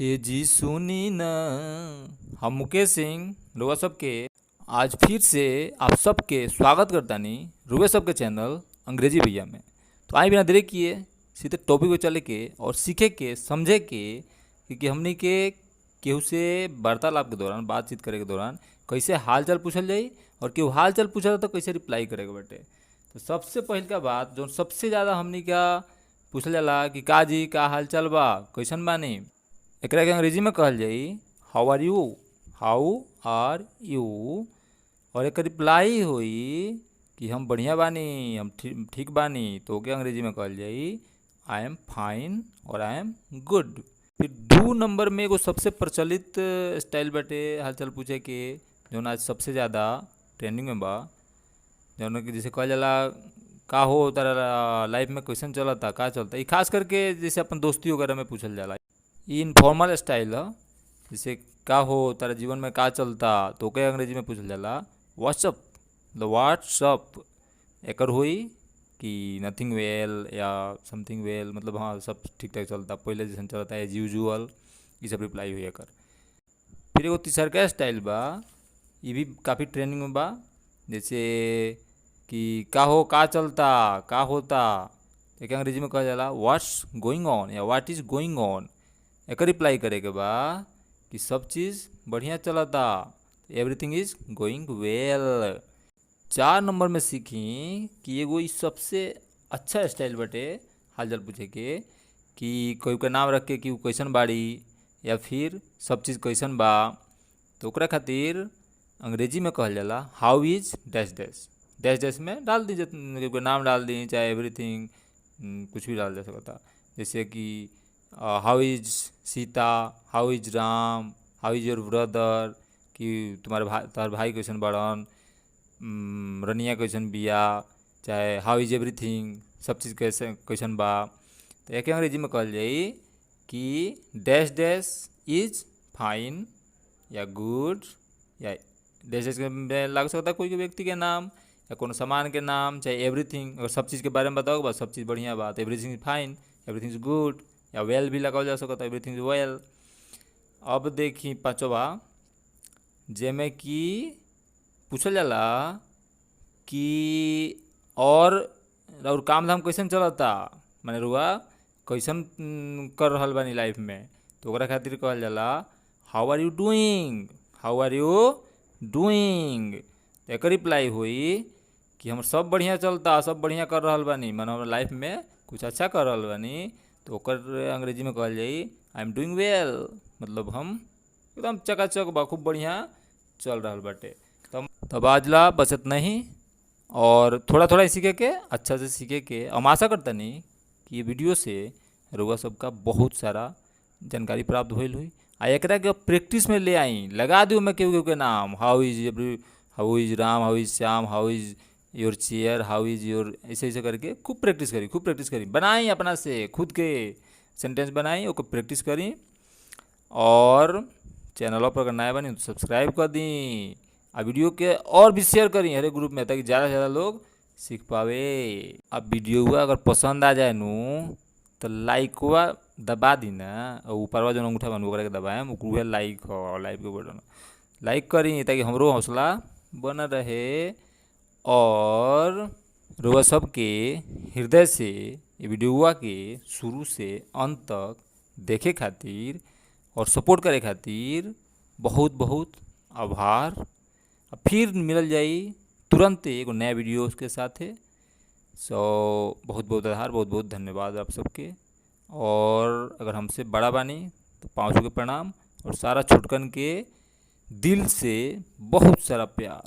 ए जी सुनी ना, हम मुकेश सिंह रउआ सबके आज फिर से आप सबके स्वागत करतानी रउआ सबके चैनल अंग्रेजी भैया में। तो आई बिना देरी किए सीधे टॉपिक पे चले के और सीखे के समझे के कि हमनी के केहू से वार्तालाप के दौरान, बातचीत करे के दौरान कैसे हाल चाल पूछल जाई और केहू हाल चाल पूछल तो कैसे रिप्लाई करे के बाटे। तो सबसे पहिलका बात जो सबसे ज़्यादा हमनी का पूछल जाला कि का जी का हाल चाल बा, कैसन बानी, एकरा के अंग्रेजी में कहल जाई how are you, how are you. और एक रिप्लाई होई कि हम बढ़िया बानी, हम ठीक बानी, तो ओके अंग्रेजी में कहल जाई I am fine और I am good. फिर 2 नंबर में एगो सबसे प्रचलित स्टाइल बाटे हालचाल पूछे के, जौन आज सबसे ज़्यादा ट्रेंडिंग में बा, जौन कि जैसे कहल जाला का हो तारा लाइफ में कैसन चलता, का चलता। ई खास करके जैसे अपन दोस्ती वगैरह में पूछल जाला। ई इनफॉर्मल स्टाइल ह, जैसे का हो तारा जीवन में का चलता, तो ओके अंग्रेजी में पूछल जाला व्हाट्सअप, मतलब व्हाट्सअप। एकर होई कि नथिंग वेल या समथिंग वेल, मतलब हाँ सब ठीक ठाक चलता, पहले जैसन चलता एज यूजुअल, ये सब रिप्लाई हुई एकर। फिर एगो तीसरका स्टाइल बा, ये भी काफ़ी ट्रेंडिंग में बा, जैसे कि का हो का चलता का होता, एक अंग्रेजी में कहल जाला व्हाट्स गोइंग ऑन या what is going on. Acre reply करे के बा कि सब चीज़ बढ़िया चलता, everything is going well. 4 number में सीखी कि एगो ई सबसे अच्छा स्टाइल बाटे हालचाल पूछे के, कि कोई के नाम रख के कि उ कैसन बाड़ी या फिर सब चीज़ कैसन बा, तो ओकरा खातिर अंग्रेजी में कहल जाला how is dash dash, dash dash में डाल दी, कोई नाम डाल दी चाहे एवरीथिंग कुछ भी डाल जा सकता। जैसे कि how is Sita, how is Ram, how is your brother, कि तुम्हारे भाई, तुम्हार भाई कैसन बाड़न, रनिया कैसन बिया, चाहे how is everything, सब चीज़ कैसे कैसन बा। तो एक अंग्रेजी में कहल जाई कि डैश डैश is fine या गुड, या डैश डैश में लग सकता कोई व्यक्ति के नाम या कोनो सामान के नाम, चाहे एवरीथिंग। अगर सब चीज़ के बारे में बताओ बस सब चीज़ बढ़िया बा, तो everything is fine, everything is good, या वेल भी लगावल जा सकता, एवरीथिंग is well. अब देखी 5वां, जेमे कि पूछल जाला कि और काम धाम कैसन चलता, माने रुआ कैसन कर रहल बानी लाइफ में, तो ओकरा खातिर कहल जाला how are you doing, how are you doing. Acre reply होई कि हम सब बढ़िया चलता, सब बढ़िया कर रहल बानी, माने हम लाइफ में कुछ अच्छा कर रहल बानी, तो ओकर अंग्रेजी में कहल जाई I am doing well, मतलब हम एकदम चकाचक बा, खूब बढ़िया चल रहल बाटे। तब आज ला बस इतना ही, और थोड़ा थोड़ा सीखे के, अच्छा से सीखे के हम आशा करतनी कि ये वीडियो से रउआ सबका बहुत सारा जानकारी प्राप्त होइल हुई। आ एकरा के प्रैक्टिस में ले आई, लगा दियो मैं केहू केहू के नाम, how is every, how is Ram, how is Shyam, how is your chair, how is your, ऐसे ऐसे करके खूब प्रैक्टिस करी, खूब प्रैक्टिस करी, बनाई अपना से खुद के सेंटेंस बनाई, ओके प्रैक्टिस करी। और चैनल पर अगर नया बनी तो सब्सक्राइब कर दी, आ वीडियो के और भी शेयर करी हर एक ग्रुप में, ताकि ज़्यादा से ज़्यादा लोग सीख पावे। अब वीडियो अगर पसंद आ जाए नू तो लाइकवा दबा दी ना, और ऊपरवा जो अंगूठा बा ओकरा के दबाएम, उहे लाइक हो, लाइक के बटन लाइक करी, ताकि हमरो हौसला बना रहे। और रउआ सबके हृदय से ये वीडियोवा के शुरू से अंत तक देखे खातिर और सपोर्ट करे खातिर बहुत बहुत आभार। फिर मिलल जाई तुरंत एगो नया वीडियो के साथे। सो बहुत बहुत आभार, बहुत बहुत धन्यवाद आप सबके। और अगर हमसे बड़ा बानी तो पाँव छू के प्रणाम, और सारा छोटकन के दिल से बहुत सारा प्यार।